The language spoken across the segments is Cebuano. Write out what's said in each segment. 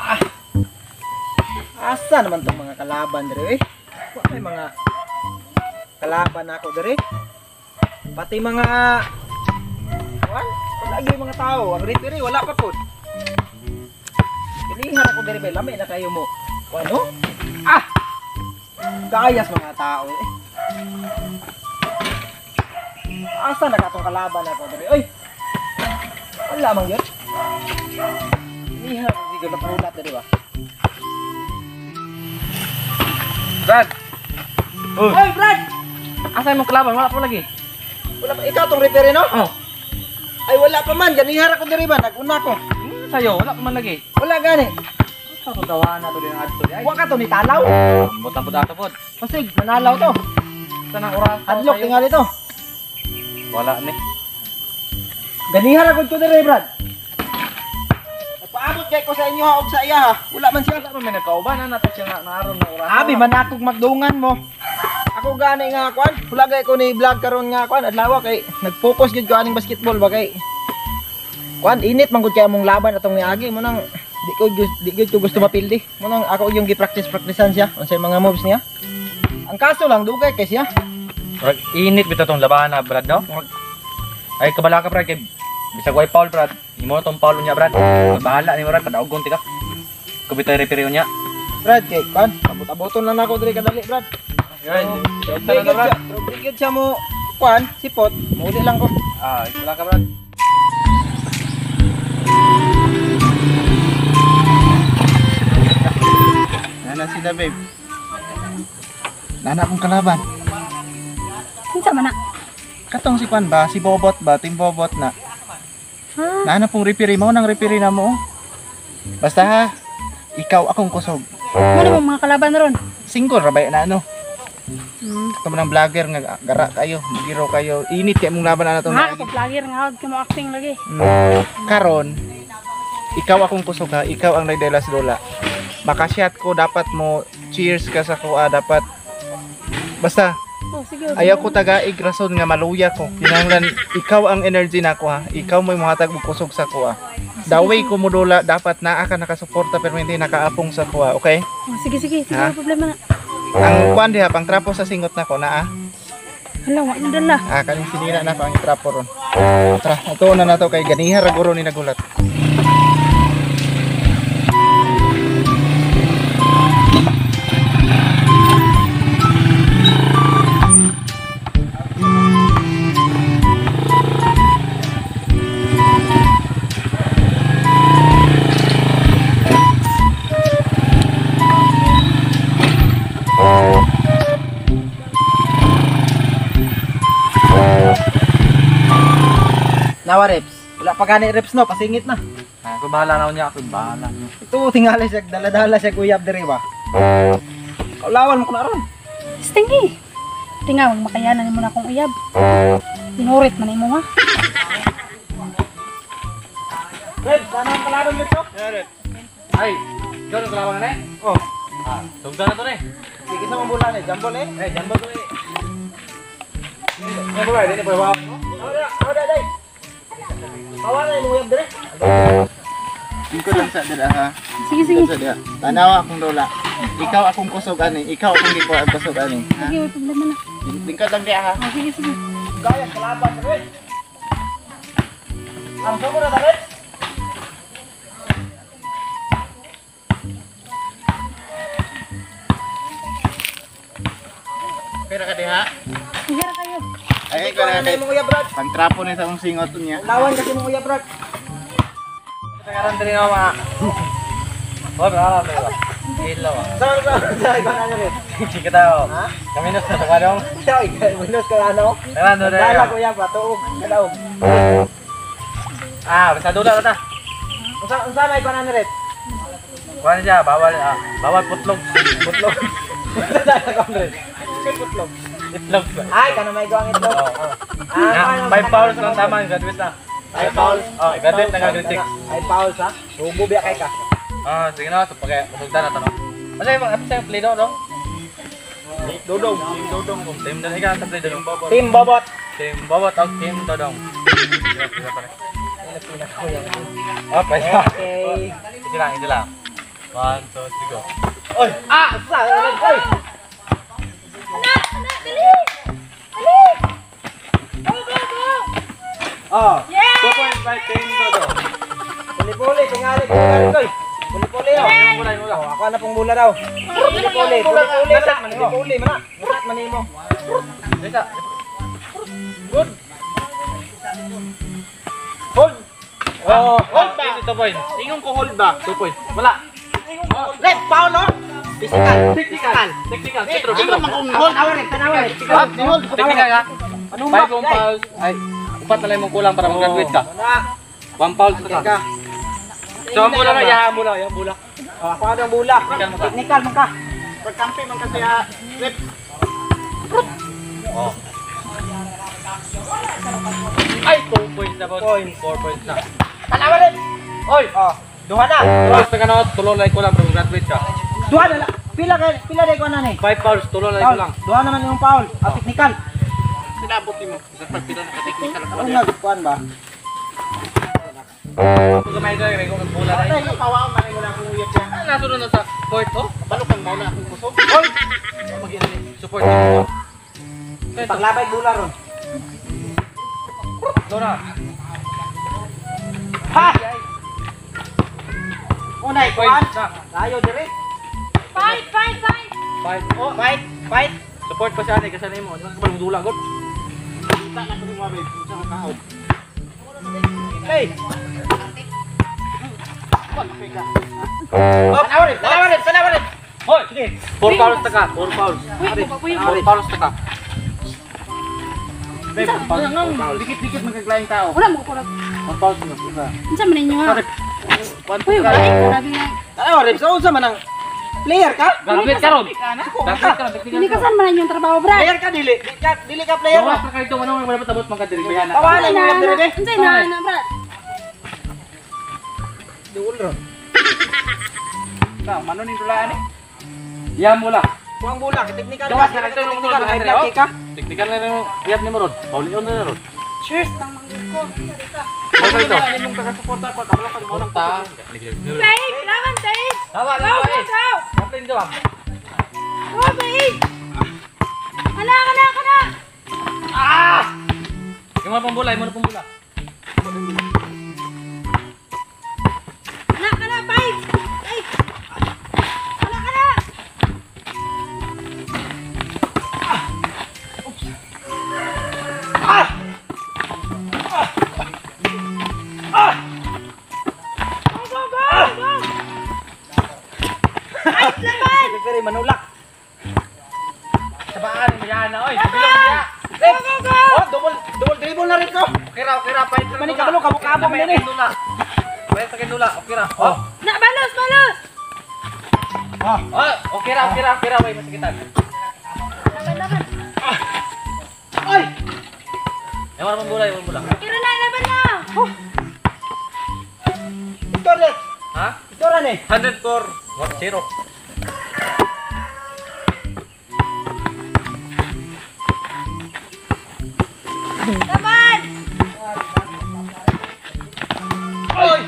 Ah. Asa naman tong mga kalaban dire eh? Wa may mga kalaban ako dire. Pati mga kuan, lagi mga tao, ang referee wala pa pud. Kinihan ako dire bay, lami na kayo mo. Ano? Ah! Gayas mga tao eh. Asa na katong kalaban ako dire? Oy. Wala man gyud. Kinihan ako siguro napulat dire ba. Brad. Oy. Oy, Brad. Asa imong kalaban? Wala pa lagi. Wala pa ikaw tong referee no? Oh. Ay wala pa man, ganihara ko diri ba, naguna ko. Sayo, wala pa man lagi. Wala gani. Sa to tawahan na to din adto di ay. Wa ka to ni talaw. Ambot-ambot ato pod. Pasig, manalaw to. Tanang oras. Hadlok tingali to. Wala ni. Ganihara gud ko diri, Brad. Nagpaabot kay ko sa inyo ha og sa iya ha. Wala man siya. Wala man may nagkauban na nato siya nga naaron na oras. Abi man akog magdungan mo. Ako gani nga kuan, wala gay ko ni vlog karon nga kuan adlaw kay nag-focus gid ko aning basketball ba kay kuan init man gud kay among laban atong niagi mo nang di ko gusto mapildi. Mo nang ako yung gi-practice-practicean siya unsay mga moves niya. Ang kaso lang dugay kay siya. Murag init bitaw tong laban na Brad no. Ay kabala ka Brad kay bisag way foul Brad. Imo tong foul niya Brad. Bahala ni Brad padaogon tika. Kubitay referee niya. Brad kay kuan, abot-aboton lang nako diri kadali Brad. Yan. Brigid siya mo kuan, sipot, muli lang ko. Ah, wala ka Brad. Nana sila babe. Nana akong kalaban. Kinsa man na? Katong si Kwan ba? Si Bobot ba? Team Bobot na. Ha? Nana pong referee mo nang referee na mo. Basta ha, ikaw akong kusog. Mo na mga kalaban ron. Single ra ba na ano? Kato man ang vlogger nga gara kayo, giro kayo. Init kay mong laban na natong. Ha, ako vlogger nga hawag mo acting lagi. Karon, ikaw akong kusog ha, ikaw ang nagdelas dola. Makashot ko dapat mo cheers ka sa kuha dapat. Basta Oh, sige. ayaw ko tagaig rason nga maluya ko. Kinahanglan ikaw ang energy nako ha. Ikaw mo'y mohatag og kusog sa kuha. The way ko modula dapat naa ka nakasuporta pero hindi nakaapong sa kuha, okay? Oh, sige sige, sige, Ha? wala problema na. Ang kuan diha pang trapo sa singot nako naa. Hala, wa na dala. Ah, kaning sinina nako ang trapo ron. Tara, ato na nato kay ganiha ra guro ni nagulat. Nawa reps. Wala pa gani reps no, pasingit na. Ako bahala na niya, ako bahala. Ito tingali siya dala-dala siya kuyab diri ba. Kaulawan mo ko na ron. Stingy. Tinga wag makayanan nimo na akong uyab. Tinurit man imo ha. Red, sana ang kalaban mo to? Ay, ikaw ang kalaban na eh? Oh. Ah, tugdan na to eh. Sige sa mga bulan eh, jambol eh. Eh, jambol to eh. Ano ba, dili pa ba? Awda, day. Tawa na imong uyab dire. Lingkod lang sa dira ha. Sige sige. Sa dira. Tanawa akong dola. Ikaw akong kusog ani, ikaw akong gikuha ang kusog ani. Ha? Sige, wala problema na. Lingkod lang diha ha. Oh, sige sige. Gaya kalaban dire. Ang sobo na ta reps. Pera ka diha. Sige ra kayo. Ay, ikaw na kay imong uyab Brad. pangtrapo ni sa akong singot niya. Lawan kasi imong uyab Brad. Karon diri na mga. Oh, bahala na ba? Hello. Sa ikaw na rin. Sige tayo. Ha? Kami na sa kadong. Ikaw, windows ka ano? Tara no Dala ko uyab ba tuog, kadaog. Ah, basta dula ta. Unsa may ikaw na rin? Kuan siya, bawal bawal putlog. Putlog. Putlog. Itlog. Ay, kana may gawang itlog. Ah, 5 fouls lang tama, graduate na. 5 fouls. Oh, graduate na nga grade 6. 5 fouls ha. Hubo biya kay ka. Ah, sige na, so pag masugdan na to no. Asa yung mga sa play do, no? Dodong, team Dodong. Team dali ka sa play do. Team Bobot. Team Bobot og Team Dodong. Okay. Okay. Ito lang, ito lang. 1, 2, 3, go. Oy! Ah! Sa! Oy! Anak, anak, dali! Dali! Go, go, go! Oh! Yeah! 2 points by Team Dodong. Puli-puli, tingali, tingali, koy. Puli-puli, oh. Mula, mula. Oh, ako na pong bula daw. Puli-puli, puli-puli, man. Puli-puli, man. Nasat man nimo. Dito. Good. Hold. Oh, Hold ba? 2 points. Ingon ko hold ba? 2 points. Wala. Left foul, oh. Physical. Technical. Technical. Petro, Ingon Petro. man kong hold. Tanawa rin, tanawa rin. Hold. Technical ka. Anong ba? 5 kong fouls. Ay, upat na lang mong kulang para mag-graduate ka. Wala. 1 foul ka. Ka. So, ang bola na, yahan bola, yahan bola. Oh, ako ang bula. Technical man ka. Technical man ka. Pagkampi man kasi ha. Rep. Oh. Ay, 2 points na boss. Points. 4 points na. Tanawa rin. Oy! Oh, duha na. Tulos na ka na, tulo lang kulang para mag-graduate ka. Duha na lang. Pila ka, pila day ko na ni. 5 fouls, tulo lang Foul. kulang. Duha naman yung foul. Ah, technical. Sinabot nimo. Sa pagpila na ka-technical ka. Ano nagkuan ba? Ako gamay ko, may kong bola na. Ay, pawaon man mo na akong uyab siya. Ah, nasunod na sa court, oh. Balo kang mauna akong kusog. Hold! Support. Paglabay bola ron. Dora. Ha! Unay, kuan. Points na. Layo dire. Fight, fight, fight! 5. Oh, Fight, fight. support pa siya ni kasi nimo. Di ba ka dula god? Kita na ko nimo babe. Unsa ka kaot? Hey. Ka. Tanawa rin, tanawa rin, tanawa rin. Hoy! Sige. 4 fouls na ka, 4 fouls. Uy, uy, 4 fouls na ka. Babe, dikit-dikit magkaglayang tao. Wala mo ko. 4 fouls na. Diba? Unsa man ninyo ha? Uy, wala grabe nga. Tanawa rin, so unsa man ang player ka? Graduate ka ron. Graduate ka ron. Pinikasan man inyong trabaho, Brad. Player ka dili. Dili ka player Gawas ba? na kayo ito, manong wala pa tabot mga diri bayana. Tawanan mo na, dire be. Unsa na, na, Brad? Duol ron. Ta, mano ni dulaan eh. Yan mo lang. Kuang bola, technical. Gawas na kayo nung Technical, tulog high na blood ka. Technical na rin yap ni mo ron. Paulion na ron. Cheers nang manggod ko. Ano ito? Imong taga-suporta ko, kabalo ka mo nang Ta. Babe, laban, babe! Tama, Go, tama. go, go! Kapin do. Go, babe! Anak, anak, anak! Yung mga pambola, yung mga pambola. Anak, anak, fight! Ay! Anak, anak! Go, go, go, go! Fight, laban! Referee manulak. Sabaan, yan na oy. Bilong dia. Go, go, go! Oh, double double dribble na rin ko. Okay ra, okay ra, fight. Mani kabalo, kabukabok na ni. Bayad sa kinula, okay ra. Oh. Na, balos, balos! Oh, okay ra, okay ra, okay ra, way masakitan. Laban, laban! Oy! Yung mga pambola, yung mga pambola. Pero na, laban na! Oh, Score eh. Ha? Score ni. 104, 0. Laban! Oy!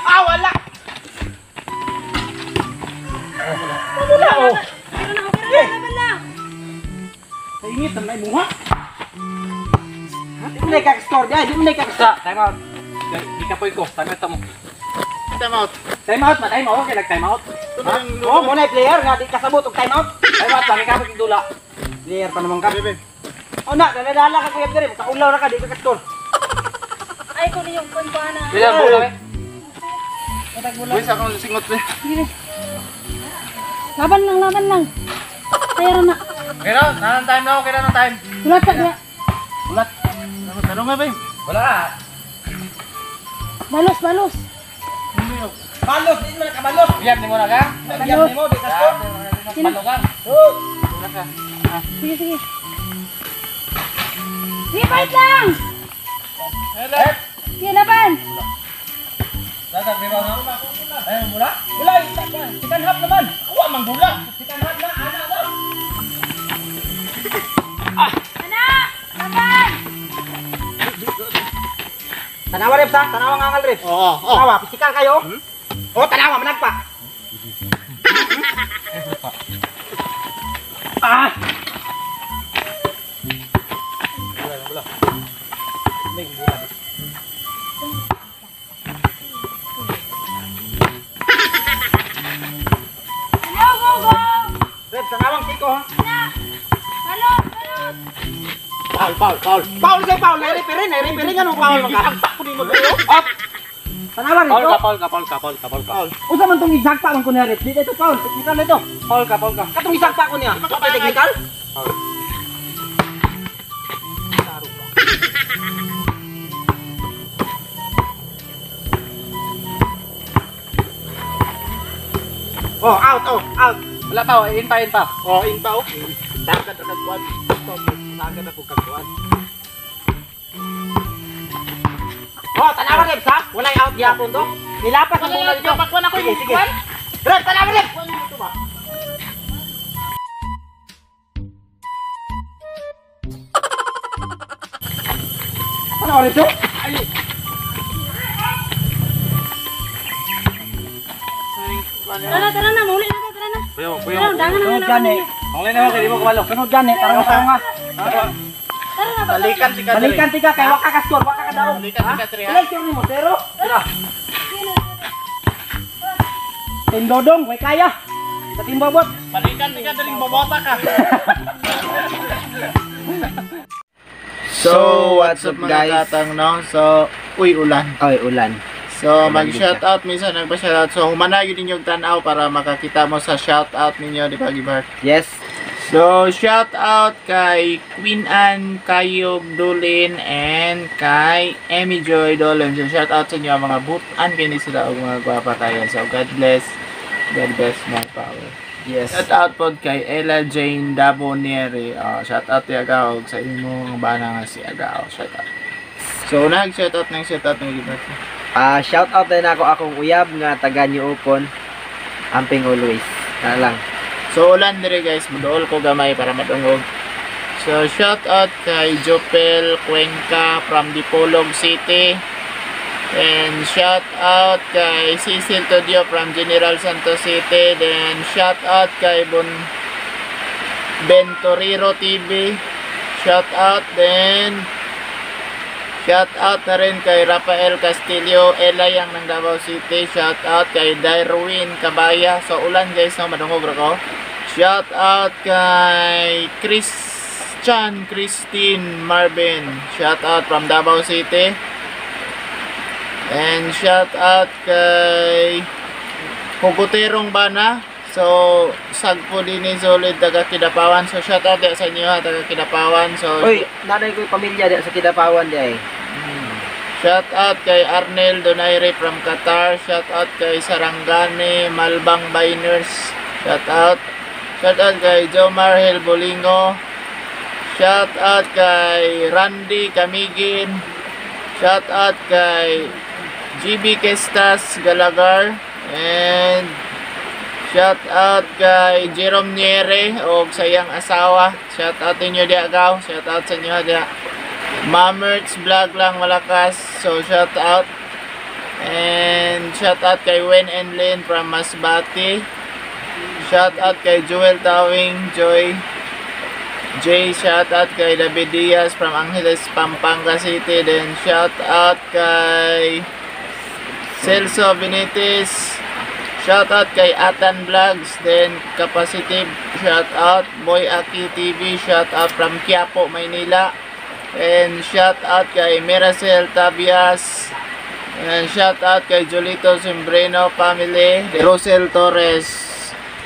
Ah, wala. Wala oh. Pero na, pero na, laban na! Kaingit na imuha. Di mo na ikaka-score, guys. Di mo na ikaka-score. Sa, time out. Di ka ko, time out mo. Time out. Time out, ma time out, okay, nag time out. Oh, mo na player nga di kasabot og time out. Time out, lami ka pag dula. Player pa naman ka. Bebe. Oh na, dala-dala ka kuya diri, makaulaw ra ka di ka ka-score. Ay, ko yung kwan ko, ana. Bilang bola eh. Buwis akong singot be. Sige. Laban lang, laban lang. Pero na. Okay ra, nanang time na, okay ra ng time. Wala ka, wala. Ulat. Tanong nga be. Wala na. Balos, balos. Balos, di man kabalos. Biyab ni mo na ka? Biyab nimo di ka-score. Palo ka. Oh. Sige, sige. Sige, fight lang! Sige, laban! Dadag ni mo no? Ay, mula. Wala, second half naman. Wa man bula. Second half na, ana na. Tanawa ref sa, tanawa nga angal ref. Oo. Tanawa, pisikal kayo. Oh, tanawa managpa. Ah. Bola. May bola. Go, go, go! Ref, tanawang siko ha. Balot, balot! Foul. Foul kay foul, nai-referee nga nung foul ka. Up. Tanawa rin to. Foul ka. Unsa man tong isagpa man ko niya ref? Dito foul, technical na ito. Foul ka. Katong isagpa ko niya. Technical? Foul. Oh, out, oh, out. Wala pa, oh, in pa. Oh, in pa oh. Tagad ra kag kuan. Tagad ako kag kuan. Oh, tanawa ref ha. Walay out gyapon to. Nilapas ang bola dito. Pakuan ako Sige, sige. Ref, tanawa ref. Tanawa ref to. Tara na, muli na, tara na. Kuya. Tara, dangan na Sunod na. gani. Ang na mo kay di mo kabalo. Sunod gani, tarong nga. Tara na, Balikan si ka. Balikan tika kay wa ka ka-score, wa ka kadaog. Balikan si ka diri, ha? Ilang score nimo? 0? Tara. Team Dodong, way kaya. Sa Team Bobot. Balikan si ka diri bobota ka. So, what's up mga guys? Katang, no? So, uy, ulan. Oy, ulan. So, mag-shoutout minsan, nagpa-shoutout. So, humana yun ninyong tanaw para makakita mo sa shoutout ninyo, di ba, Gibart? Yes. So, shoutout kay Queen Anne Kayog Dolin and kay Emmy Joy Dolin. So, shoutout sa inyo mga butan kini sila og mga gwapa kayo. So, God bless. God bless my power. Yes. Shoutout pod kay Ella Jane Dabonieri. Shoutout ti Agaw sa imong bana nga si Agaw. Shoutout. So, nag-shoutout ng shoutout ng Gibart. Shout out na ako akong uyab nga taga New Upon. Amping always. Na lang. So, ulan dire guys, muduol ko gamay para madungog. So, shout out kay Jopel Cuenca from Dipolog City. And shout out kay Cecil Todio from General Santos City. Then shout out kay Bon Venturero TV. Shout out then shout out na rin kay Rafael Castillo Elayang ng Davao City. Shout out kay Darwin Cabaya. So ulan guys, no, madungog ra ko. Shout out kay Christian Christine Marvin. Shout out from Davao City. And shout out kay Hugoterong Bana. So sagpo din ni solid taga Kidapawan. So shout out sa inyo ha, taga Kidapawan. So Oy, nanay ko yung pamilya di sa Kidapawan di ay. Shout out kay Arnel Donaire from Qatar. Shout out kay Sarangani Malbang Biners. Shout out. Shout out kay Jomar Helbolingo. Shout out kay Randy Kamigin. Shout out kay GB Kestas Galagar. And shout out kay Jerome Niere og sa iyang asawa. Shout out ninyo diya gaw. Shout out sa inyo diya. Mamerts Vlog lang malakas. So shout out. And shout out kay Wen and Lynn from Masbate. Shout out kay Joel Tawing Joy Jay, shout out kay David Diaz from Angeles, Pampanga City. Then shout out kay Celso Benitez. Shout out kay Atan Vlogs. Then Capacitive, shout out. Boy Aki TV, shout out from Quiapo, Maynila. And shout out kay Miracel Tabias. And shout out kay Julito Sembrino family. Rosel Torres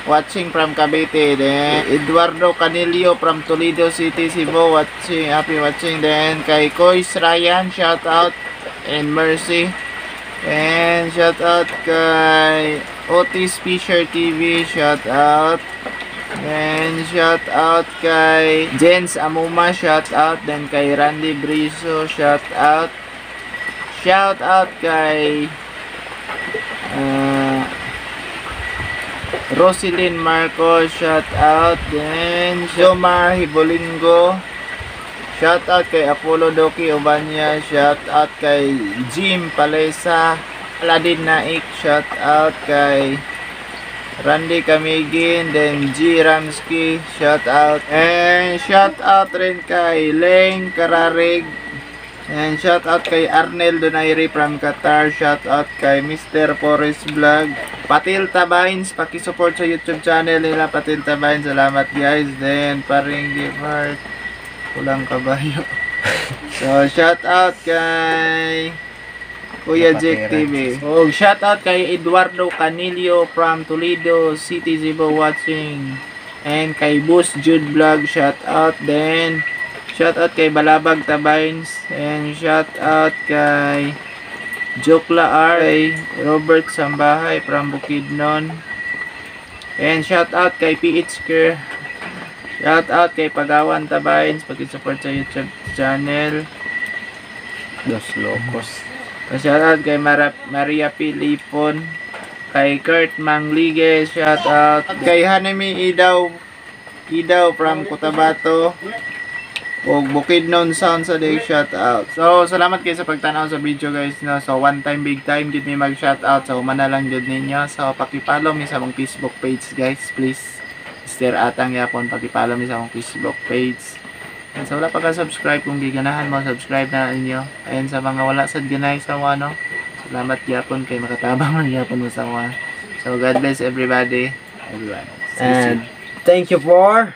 watching from Cavite. Then Eduardo Canilio from Toledo City, Cebu, watching, happy watching. Then kay Kois Ryan, shout out and Mercy. And shout out kay Otis Fisher TV, shout out. And shout out kay Jens Amuma, shout out. Then kay Randy Briso, shout out. Shout out kay Roselyn Marcos, shout out. Then Jomar Hibolingo, Shout out kay Apollo Doki Obanya. Shout out kay Jim Palesa. Aladdin Naik. Shout out kay Randy Kamigin. Then G Ramsky. Shout out. And shout out rin kay Leng Kararig. And shout out kay Arnel Donaire from Qatar. Shout out kay Mr. Forest Vlog. Patil Tabines, paki-support sa YouTube channel nila, Patil Tabines. Salamat, guys. Then paring give heart. Kulang kabayo. So shout out kay Kuya Jake TV. Oh, shout out kay Eduardo Canilio from Toledo City, Cebu, watching. And kay Bus Jude Vlog, shout out. Then shout out kay Balabag Tabines and shout out kay Jokla R, kay Robert Sambahay from Bukidnon. And shout out kay PH Care. Shout out kay Pagawan Tabines, pag-support sa YouTube channel. Dos Locos. Shout out kay Maria P. Lipon. Kay Kurt Manglige, shout out. Kay Hanemi Idaw, Idaw from Cotabato. O Bukidnon Sound sa day, shout out. So, salamat kayo sa pagtanaw sa video, guys, no. So, one time big time gid mi mag shout out. So, mana lang gid ninyo. So, paki-follow mi sa among Facebook page, guys, please. Mr. Atang Yapon, paki-follow mi sa among Facebook page. And sa wala pa ka-subscribe, kung giganahan mo, subscribe na ninyo. And sa mga wala sad ganay sa mga, no, salamat gyapon kay makatabang man gyapon mo sa mga. So, God bless everybody. Everyone. See you soon. And thank you for